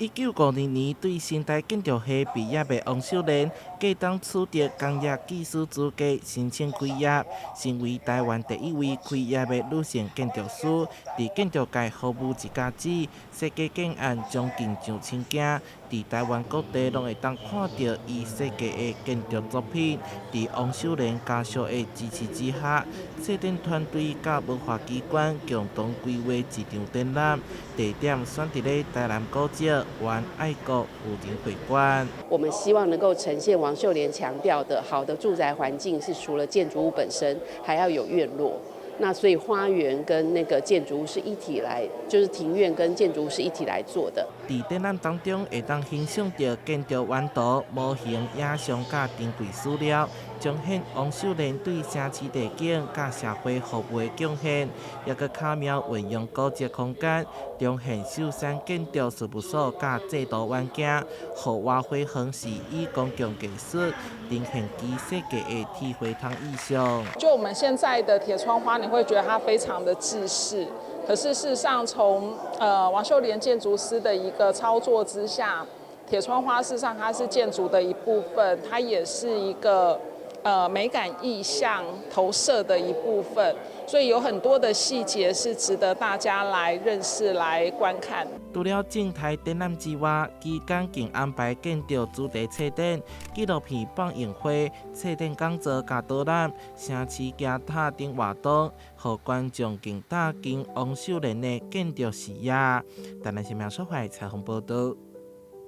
1952年對成大建築系畢業的王秀蓮，隔冬取得工業技師資格，申請開業，成為台灣第一位開業的女性建築師。佇建築界服務一甲子，設計建案將近上千件，佇台灣各地攏會當看著伊設計的建築作品。佇王秀蓮家屬的支持之下，策展團隊佮文化機關共同規劃一場展覽，地點選佇咧台南古蹟原愛國婦人會館。我們希望能夠呈現王秀蓮強調的好的住宅環境，是除了建築物本身，還要有院落。那所以花園跟那個建築物是一體來，就是庭院跟建築物是一體來做的。佇展覽當中，會當欣賞著建築原圖、模型、影像佮珍貴史料，彰顯王秀蓮對城市地景佮社會服務的貢獻，抑閣巧妙運用古蹟空間，重現秀山建築事務所佮制圖環境，予活花園是以公共藝術呈現其設計的鐵花窗意象。就我們現在的鐵窗花，你會覺得它非常的制式，可是事實上從王秀蓮建築師的一個操作之下，鐵窗花事實上它是建築的一部分，它也是一個美感意象投射的一部分，所以有很多的細節是值得大家來認識、來觀看。除了靜態展覽之外，期間更安排建築主題策展、紀錄片放映會、策展講座佮導覽、城市行塔等活動，予觀眾更貼近王秀蓮的建築視野。台南新聞小懷採訪報導。